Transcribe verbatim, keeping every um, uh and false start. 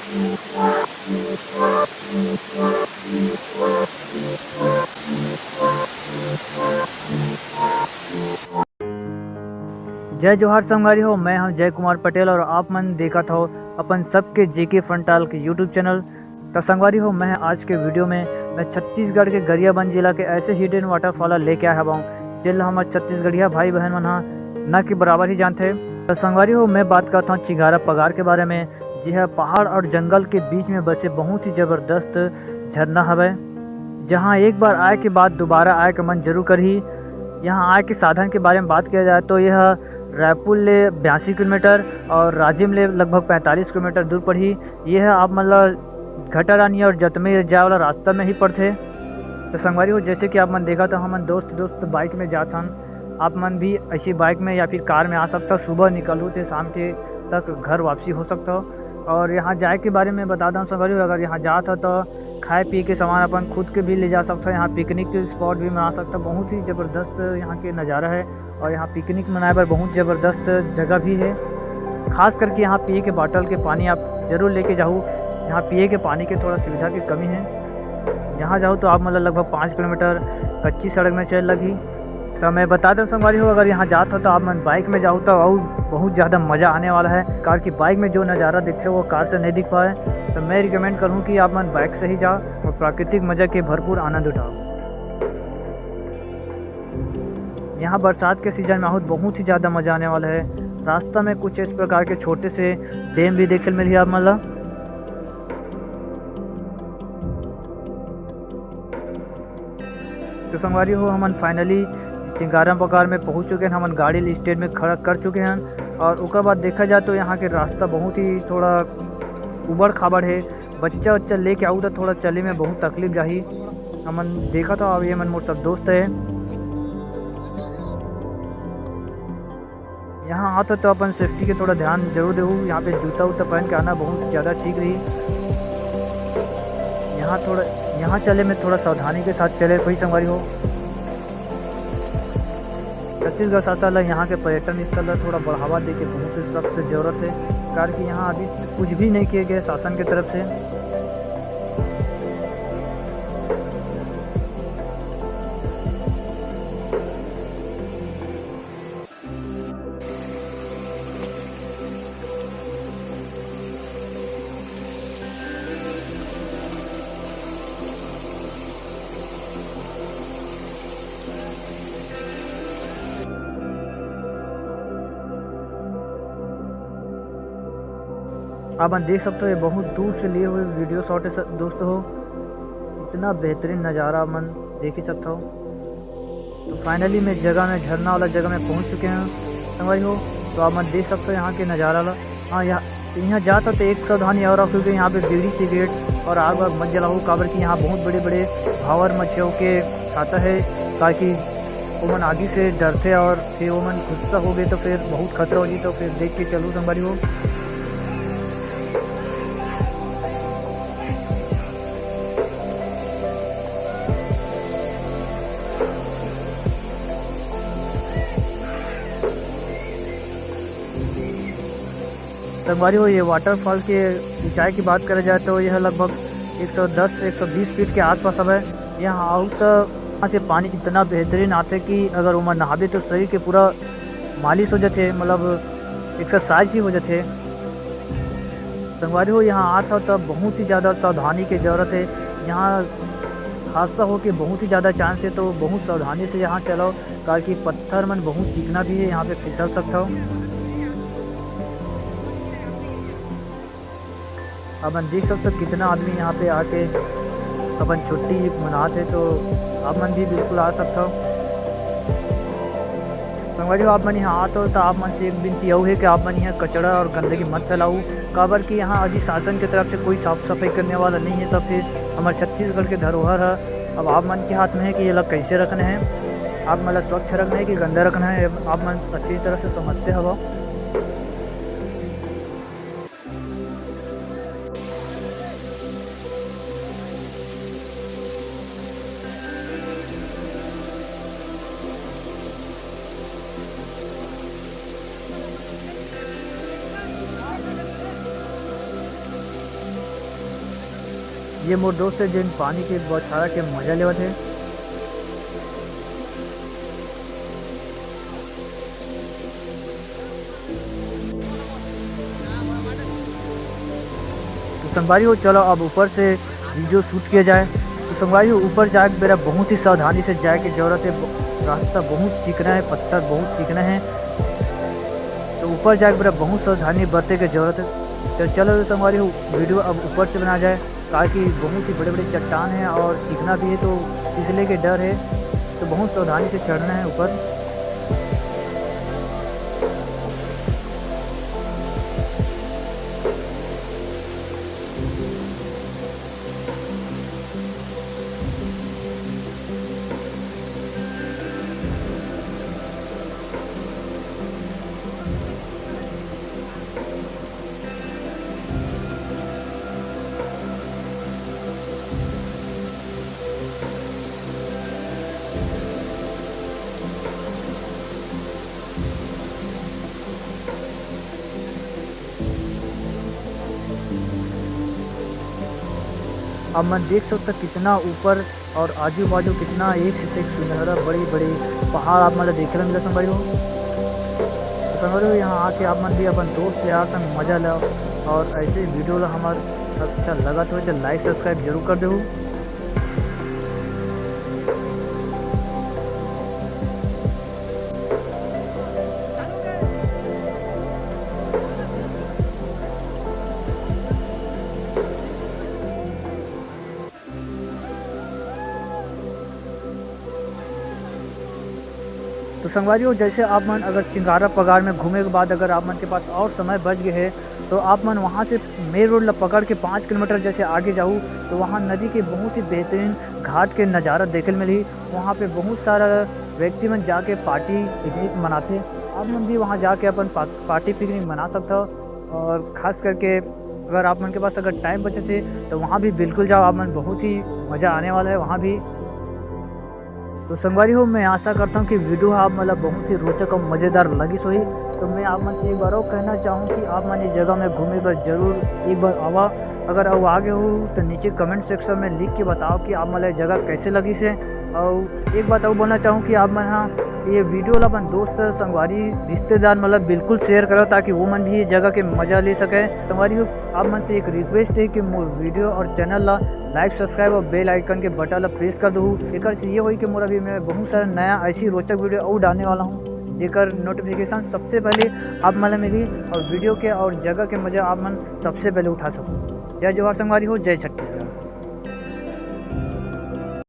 जय जोहार संगवारी हो, मैं हूं जय कुमार पटेल और आप मन देखत हो अपन सबके जेके फन टॉक YouTube चैनल। तो संगवारी हो, मैं आज के वीडियो में मैं छत्तीसगढ़ के गरियाबंद जिला के ऐसे हिडन वाटरफॉल लेके आए हवं, जेला हमर छत्तीसगढ़िया भाई बहन मन ह न के बराबर ही जानथे। तो संगवारी हो, मैं बात करत हूँ चिंगारा पगार के बारे में, जे ह पहाड़ और जंगल के बीच में बसे बहुत ही जबरदस्त झरना हवय, जहाँ एक बार आए के बाद दोबारा आए के मन जरूर करही। यहाँ आए के साधन के बारे में बात किया जाए तो यह रायपुर ले बयासी किलोमीटर और राजिम ले लगभग पैंतालीस किलोमीटर दूर पड़ही। यह आप मन ल घटारानी और जतमे जाए वाला रास्ता में ही पड़थे। तो संगवारी हो, जैसे कि आप मन देखा था, हमन दोस्त दोस्त बाइक में जात हन, आप मन भी ऐसी बाइक में या फिर कार में आ सकता हो। सुबह निकलू तो शाम के तक घर वापसी हो सकता हो। और यहाँ जाए के बारे में बता दूँ संगवारी हो, अगर यहाँ जात हो तो खाए पिए के सामान अपन खुद के भी ले जा सकता हो। यहाँ पिकनिक के स्पॉट भी बना सकता हो। बहुत ही जबरदस्त यहाँ के नज़ारा है और यहाँ पिकनिक मनाए बर बहुत जबरदस्त जगह भी है। खास करके यहाँ पिए के बॉटल के पानी आप जरूर लेके जाहू। यहाँ पिए के पानी के थोड़ा सुविधा की कमी है। यहाँ जाओ तो आप मतलब लगभग पाँच किलोमीटर कच्ची सड़क में चल लगी। तो मैं बता दें संगवारी हो, अगर यहाँ जात हो तो आप मन बाइक में जाओ तो और बहुत ज़्यादा मज़ा आने वाला है, कार की बाइक में जो नज़ारा दिखते वो कार से नहीं दिख पाए। तो मैं रिकमेंड करूँ कि आप मन बाइक से ही जाओ और प्राकृतिक मज़ा के भरपूर आनंद उठाओ। यहाँ बरसात के सीजन में आहुत बहुत ही ज़्यादा मज़ा आने वाला है। रास्ता में कुछ इस प्रकार के छोटे से डैम भी देखे मिलही आप मन ला। तो संगवारी हो, हमन फाइनली चिंगारा पगार में पहुंच चुके हैं। हमन गाड़ी ल स्टैंड में खड़ा कर चुके हैं और ओकर बाद देखा जाए तो यहाँ के रास्ता बहुत ही थोड़ा उबड़ खाबड़ है। बच्चा उच्चा लेके आऊ तो थोड़ा चले में बहुत तकलीफ जाही। हमन देखा था, अब ये मन मोर सब दोस्त है। यहाँ आत हो तो अपन सेफ्टी के थोड़ा ध्यान जरूर देहू। यहाँ पे जूता उता पहन के आना बहुत ज़्यादा ठीक रही। यहाँ थोड़ा, यहाँ चले में थोड़ा सावधानी के साथ चले कोई संगवारी हो। छत्तीसगढ़ शासन ला यहाँ के पर्यटन स्थल ला थोड़ा बढ़ावा दे के बहुत ही सख्त जरूरत है, कारण कि यहाँ अभी कुछ भी नहीं किए गए शासन की तरफ से। आप मन देख सकते हो, ये बहुत दूर से लिए हुए वीडियो शॉट है स-, दोस्त हो, इतना बेहतरीन नज़ारा आप मन देख ही सकते हो। तो फाइनली मैं जगह में, झरना वाला जगह में पहुंच चुके हैं संगवारी हो। तो आप मन देख सकते हो यहाँ के नज़ारा ला। हाँ, यहाँ, यहाँ जाता तो एक सावधानी और रखो कि यहाँ पे बीड़ी सिगरेट और आग वाग मत जलाओ, काबर कि यहाँ बहुत बड़े बड़े भावर मछियों के खाता है, ताकि ओमन आगी से डरथे और फिर ओमन गुस्सा हो गए तो फिर बहुत खतरा हो जी। तो फिर देख के चलू संगवारी हो। संगवारी हो, ये वाटरफॉल के ऊंचाई की बात करा जाए तो यह लगभग एक सौ दस एक सौ बीस फीट के आसपास हवय। यहाँ आऊ तो यहाँ से पानी इतना बेहतरीन आथे कि अगर ओमा नहाबे तो शरीर के पूरा मालिश हो जाथे, मतलब एक्सरसाइज भी हो जाथे। संगवारी हो, यहाँ आत हो तब बहुत ही ज़्यादा सावधानी की जरूरत है। यहाँ हादसा हो के बहुत ही ज़्यादा चांस है, तो बहुत सावधानी से यहाँ चलाओ, काबर कि पत्थर मन बहुत चिकना भी है, यहाँ पे फिसल सकता हो। आप मन देख सकते हो कितना आदमी यहाँ पे आके अपन छुट्टी मनात है, तो आप मन भी बिल्कुल आ सकते हो। संगवारी हो, आप मन यहाँ आत हो तो आप मन से एक विनती अउ है कि आप मन यहाँ कचरा और गंदगी मत फैलाऊ, काबर कि यहाँ अभी शासन की तरफ से कोई साफ सफाई करने वाला नहीं है। तो फिर हमारे छत्तीसगढ़ के धरोहर है, अब आप मन के हाथ में है कि ये लोग कैसे रखने हैं, आप मतलब स्वच्छ रखना है कि गंदा रखना है, आप मन अच्छी तरह से समझते हो। ये मोर दोस्त हे, जेन पानी के बौछारा के मजा लेवत हे। तो संगवारी हो, चलो अब ऊपर से वीडियो शूट किया जाए। तो संगवारी हो, ऊपर जाए के बेरा बहुत ही सावधानी से जाए के जरूरत हे। ब-, रास्ता बहुत चिकना हे, पत्थर बहुत चिकना हे, तो ऊपर जाए के बेरा बहुत सावधानी बरते के जरूरत हे। तो चलो संगवारी हो, वीडियो अब ऊपर से बना जाए, काहे कि बहुत ही बड़े-बड़े चट्टान हे और चिकना भी हे, तो फिसले के डर हे, तो बहुत सावधानी से चढ़ना हे ऊपर। आप मन देख सकता कितना ऊपर और आजू बाजू कितना एक से एक सुनहरा बड़ी बड़ी पहाड़ आप मन ल देखे ल मिला संगवारी हो। तो संगवारी हो, यहाँ आके आप मन भी अपन दोस्त यार संग मजा लो और ऐसे वीडियो ला हमार अच्छा लगत हो तो लाइक सब्सक्राइब जरूर कर देहू। तो संगवारी हो, जैसे आप मन अगर चिंगारा पगार में घूमे के बाद अगर आप मन के पास और समय बच गए है, तो आप मन वहाँ से मेन रोड ला पकड़ के पाँच किलोमीटर जैसे आगे जाऊ, तो वहाँ नदी के बहुत ही बेहतरीन घाट के नज़ारा देखे ल मिलही। वहाँ पे बहुत सारा व्यक्ति मन जाके पार्टी पिकनिक मनाथे। आप मन भी वहाँ जाके अपन पा-, पार्टी पिकनिक मना सकता हो। और खास करके अगर आप मन के पास अगर टाइम बचे थे, तो वहाँ भी बिल्कुल जाओ, आप मन बहुत ही मज़ा आने वाला है वहाँ भी। तो संगवारी हो, मैं आशा करता हूँ कि वीडियो ह आप मन ला बहुत ही रोचक और मज़ेदार लगिस होही। तो मैं आप मन से एक बार और कहना चाहूँ कि आप मन इस जगह में घूमे बर जरूर एक बार आवा। अगर अउ आगे हो तो नीचे कमेंट सेक्शन में लिख के बताओ कि आप मन ला ये जगह कैसे लगिस हे। और एक बात और बोलना चाहूँ कि आप मन हा ये वीडियो ला अपन दोस्त, संगवारी, रिश्तेदार मन ला बिल्कुल शेयर करो, ताकि वो मन भी ये जगह के मज़ा ले सके। संगवारी हो, आप मन से एक रिक्वेस्ट है कि मोर वीडियो और चैनल ला लाइक, सब्सक्राइब और बेल आइकन के बटन ला प्रेस कर दहू। एकर से ये होई कि मोर अभी मैं बहुत सारा नया ऐसी रोचक वीडियो और डालने वाला हूँ, जेकर नोटिफिकेशन सबसे पहले आप मन ला मिली और वीडियो के और जगह के मज़ा आप मन सबसे पहले उठा सको। जय जोहार संगवारी हो, जय छठ।